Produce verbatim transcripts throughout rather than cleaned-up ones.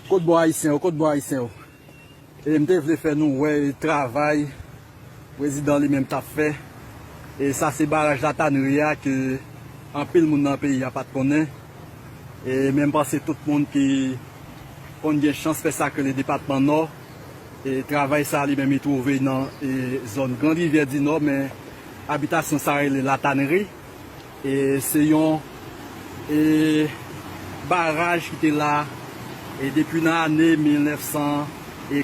Kot bon Ayisyen yo, kot bon Ayisyen yo? E m te vle fè nou wè travay prezidan li menm t ap fè. E sa se baraj Latanri a ke anpil moun nan peyi a pa t konnen. E men m panse tout moun ki konn gen chans fè sa k rele depatman Nò, e travay sa li menm li twouve nan, e, zòn Grand Rivière du Nord, men abitasyon sa rele Latanri. E se yon, e, baraj ki te la, e, depi nan ane mil nèf san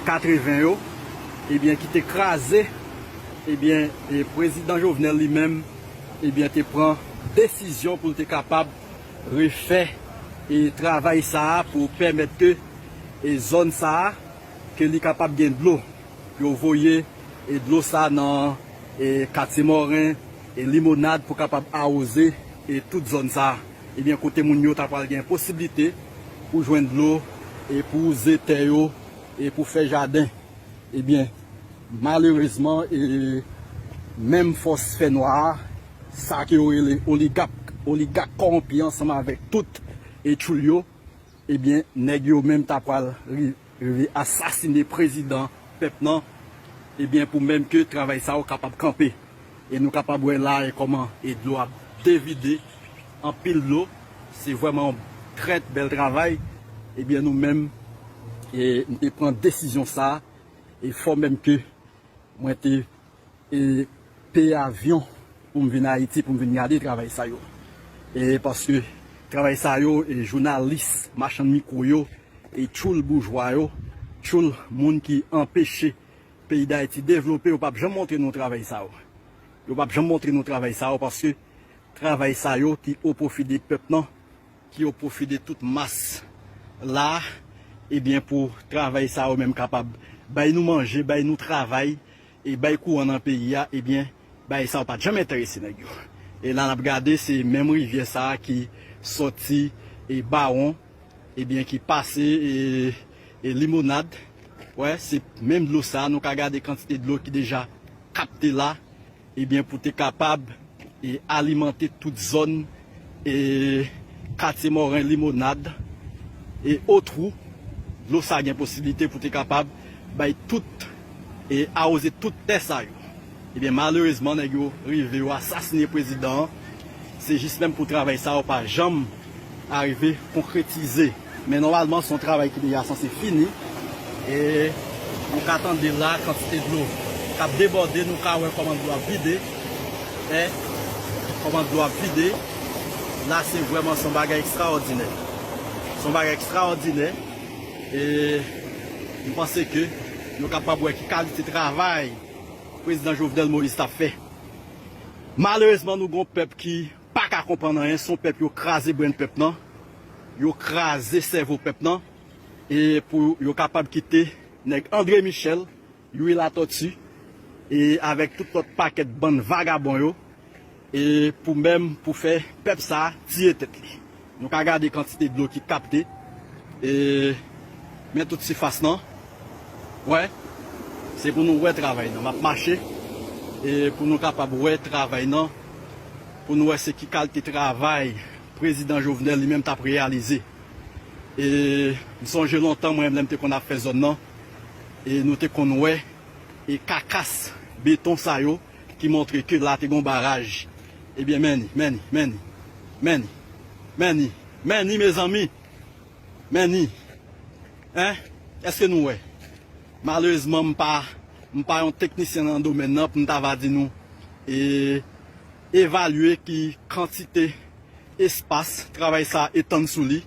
katreven yo, ebyen, ki te kraze, ebyen, e, prezidan Jovenel li menm, ebyen, te pran desizyon pou l te kapab refè, e, travay sa a pou pèmèt ke, e, zòn sa a, ke li kapab gen dlo. Yo voye, e, dlo sa nan, e, Katye Mòren, e, Limonad pou kapab awoze, e, tout zòn sa. Ebyen, kote moun yo ta pral gen posiblite pou jwenn dlo, e, pou wouze tè yo, e, pou fè jaden. Ebyen, malerezman, e, menm fòs fènwa a, sa ke yo rele oligak, oligak kòwonpi ansanm avèk tout, e, tchoul yo, ebyen, nèg yo menm ta pral ri-, rive asasine prezidan pèp nan, ebyen, pou menm ke travay sa yo kapab kanpe. E nou kapab wè la, e kòman, e dlo ap devide, anpil dlo, se vrèman yon trè bèl travay. Ebyen, nou menm, e, m te pran desizyon sa, e fò menm ke mwen te, e, peye avyon pou m vin Ayiti, pou m vin gade travay sa yo. E paske travay sa yo, e jounalis, machann mikwo yo, e tchoul boujwa yo, tchoul moun ki anpeche peyi Dayiti devlope, yo p ap janm montre nou travay sa yo. Yo p ap janm montre nou travay sa yo, paske travay sa yo ki o pwofi de pèp nan, ki o pwofi de tout mas la, ebyen, pou travay sa yo menm kapab bay nou manje, bay nou travay, e bay kouran nan peyi a, ebyen, bagay sa yo pa t janm enterese nèg yo. E la n ap gade, se menm rivyè sa a ki sòti, e, Bawon, ebyen, ki pase, e, e, Limonad. Wè, se menm dlo sa a, nou ka gade kantite dlo ki deja kapte la, ebyen, pou te kapab, e, alimante tout zòn, e, Katye Mòren, Limonad, e, Otwou. Dlo sa gen posiblite pou te kapab bay tout, e, awoze tout tè sa yo. Ebyen, malerezman, nèg yo rive, yo asasine prezidan an. Se jis menm pou travay sa yo pa janm arive konkretize. Men nòmalman, se yon travay ki deja sanse fini. E nou ka tande la, kantite dlo k ap debòde, nou ka wè kòman dlo ap vide. E kòman dlo ap vide. La, se vrèman, se yon bagay ekstraòdinè. Se yon bagay ekstraòdinè. E m panse ke nou kapab wè ki kalite travay prezidan Jovenel Moïse t ap fè. Malerezman, nou gon pèp ki pa ka konprann anyen, se yon pèp yo kraze brenn pèp nan, yo kraze sèvo pèp nan, e pou yo kapab kite nèg André Michel, Youri Latortue, e avèk tout lòt pakèt bann vagabon yo, e pou menm pou fè pèp sa tiye tèt li. Nou ka gade kantite dlo ki kapte, e men tout sifas nan. Wè, se pou nou wè travay nan. M ap mache, e pou nou kapab wè travay nan, pou nou wè se ki kalite travay prezidan Jovenel li menm t ap reyalize. E m sonje lontan, mwen, lè m te konn ap fè zòn nan, e nou te konn wè, e kakas beton sa yo ki montre ke la te gon baraj. Ebyen, men ni, men ni, men ni, men ni, men ni, men ni, mezanmi, men ni. Hein? Èske nou wè? Malerezman, m pa, m pa yon teknisyen nan domèn nan pou m ta va di nou, e, evalye ki kantite espas travay sa etann sou li.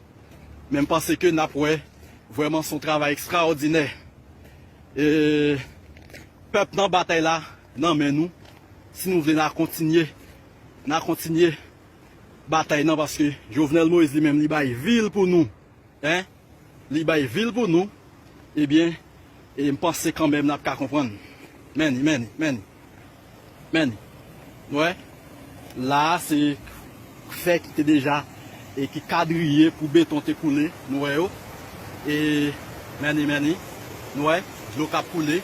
Men m panse ke n ap wè, vrèman, se yon travay ekstraòdinè. E, pèp nan, batay la nan men nou. Si nou vle, n a kontinye, n a kontinye batay nan, paske Jovenel Moïse li menm, li bay vi l pou nou. Hein? Li bay vi l pou nou. Ebyen, e m panse kanmenm n ap ka konprann. Men ni, men ni, men ni. Men ni. Nou wè? La a, se fè ki te deja, e ki kadriye pou beton te koule. Nou wè yo? E men ni, men ni. Nou wè? Dlo k ap koule.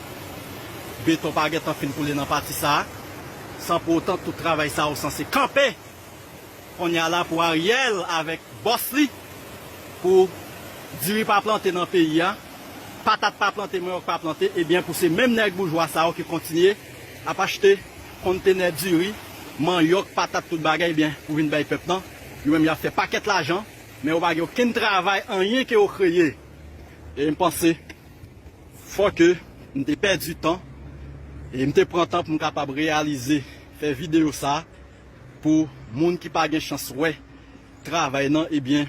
Beton pa gentan fin koule nan pati sa a. San pou otan, tout travay sa yo sanse kanpe. Kounye a la pou Ariel avèk bòs li, pou Diri pa plante nan peyi a, patat pa plante, manyòk pa plante, ebyen pou se menm nèg boujwa sa yo ki kontinye ap achte kontenè diri, manyòk, patat, tout bagay, ebyen pou vin bay pèp lan, yo menm y ap fè pakèt lajan, men yo pa gen okenn travay, anyen ke yo kreye. E m panse fò ke m te pèdi tan, e m te pran tan pou m kapab reyalize, fè videyo sa pou moun ki pa gen chans wè travay nan, ebyen,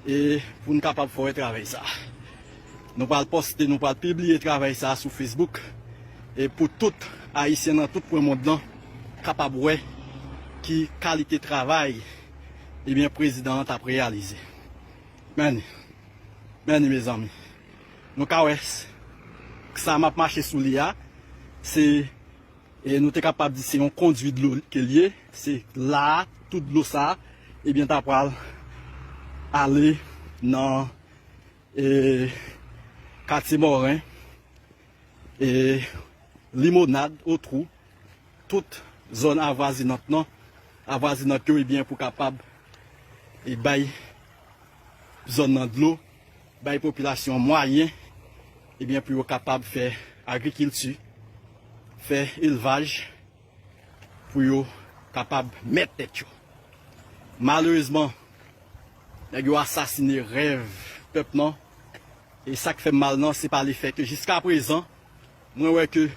e pou n kapab fè wè travay sa. Nou pral poste, nou pral pibliye travay sa sou Facebook, e pou tout Ayisyen nan tout pwen mond lan kapab wè ki kalite travay, ebyen, prezidan an t ap reyalize. Men, men, mezanmi, nou ka wè s-, sa m ap mache sou li a, se, e nou te kapab di se yon kondui dlo ke l ye, se la a, tout dlo sa a, ebyen, ta pral ale nan, e, Katye Mòren, e, Limonad, Otwou, tout zòn avwazinant nan, avwazinant yo, ebyen, pou kapab, e, bay zòn nan dlo, bay popilasyon an mwayen, ebyen, pou yo kapab fè agrikilti, fè elvaj, pou yo kapab mèt tèt yo. Malerezman, nèg yo asasine rèv pèp lan. E sa k fè m mal nan, se pa lefèt ke jiskaprezan, mwen wè ke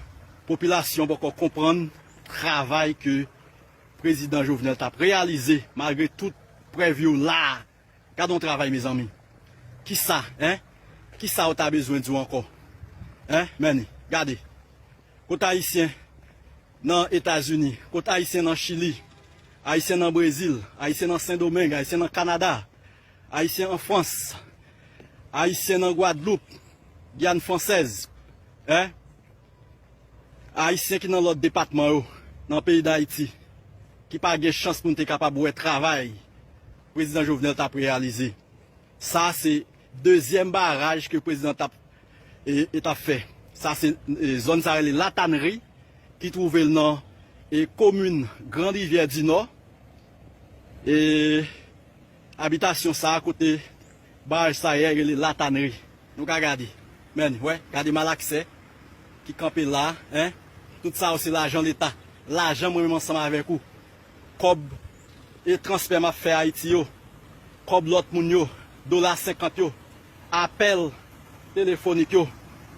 popilasyon poko konprann travay ke prezidan Jovenel t ap reyalize, malgre tout prèv yo la a. Gade yon travay, mezanmi. Kisa, en? Kisa w ta bezwen di w ankò? En? Men, gade. Kot Ayisyen nan Etazini, kot Ayisyen nan Chili, Ayisyen nan Brezil, Ayisyen nan Sendomeng, Ayisyen nan Kanada, Ayisyen an Frans, Ayisyen nan Gwadloup, Giyàn Fransèz, en? Ayisyen ki nan lòt depatman yo, nan peyi Dayiti, ki pa gen chans pou n te kapab wè travay prezidan Jovenel t ap reyalize. Sa se dezyèm baraj ke prezidan t ap, e, e t ap fè. Sa se, e, zòn sa rele Latanri, ki twouve l nan, e, komin Grand Rivière du Nord. E abitasyon sa a kote baraj sa ye rele Latanri. Nou ka gade. Men, wè, gade malaksè ki kanpe la, en. Tout sa yo se lajan Leta. Lajan mwen menm ansanm avèk ou. Kòb e transfè m ap fè Ayiti yo. Kòb lòt moun yo. Dola senkant yo. Apèl telefonik yo.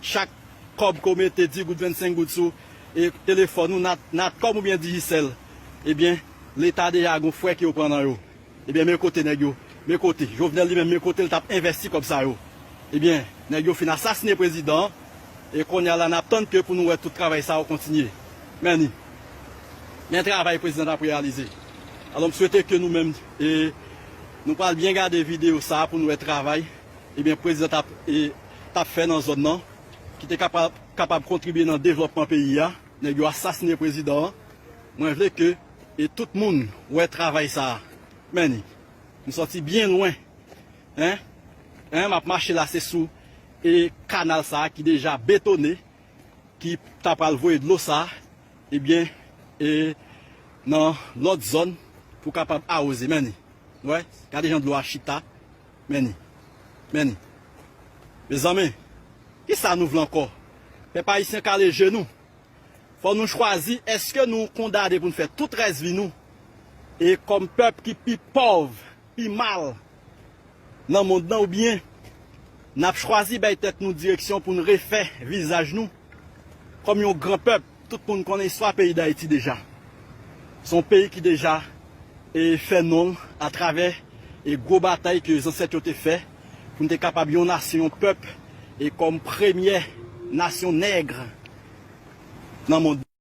Chak kòb ke w mete, dis goud, vennsenk goud sou, e, telefòn ou, nat, nat kòb oubyen Digicel, ebyen, Leta deja gon frè ke yo pran nan yo. Ebyen, men kote nèg yo, men kote. Jovenel li menm, men kote l t ap envèsti kòb sa yo. Ebyen, nèg yo fin asasine prezidan an, e kounye a la, n ap tann ke pou nou wè tout travay sa yo kontinye. Men ni. Men travay prezidan t ap reyalize. Alò, m swete ke nou menm, e, nou pral byen gade videyo sa a pou nou wè travay, ebyen, prezidan t ap, e, t ap fè nan zòn nan, ki te kapab, kapab kontribye nan devlòpman peyi a. Nèg yo asasine prezidan an. Mwen vle ke, e, tout moun wè travay sa a. Men ni. M sòti byen lwen. En? En, m ap mache la, se sou, e, kanal sa a ki deja betone, ki ta pral voye dlo sa a, ebyen, e, nan lòt zòn pou kapab awoze. Men ni. Wè, gade jan dlo a chita. Men ni. Men ni. Mezanmi, kisa nou vle ankò? Pèp ayisyen kale je nou. Fò nou chwazi, èske nou kondane pou n fè tout rès vi nou, e kòm pèp ki pi pòv, pi mal nan mond lan, oubyen n ap chwazi bay tèt nou direksyon pou n refè vizaj nou kòm yon gran pèp? Tout moun konnen istwa peyi Dayiti deja. Se yon peyi ki deja, e, fè non l atravè, e, gwo batay ke zansèt yo te fè pou n te kapab yon nasyon, yon pèp, e, kòm premyè nasyon nèg nan mond.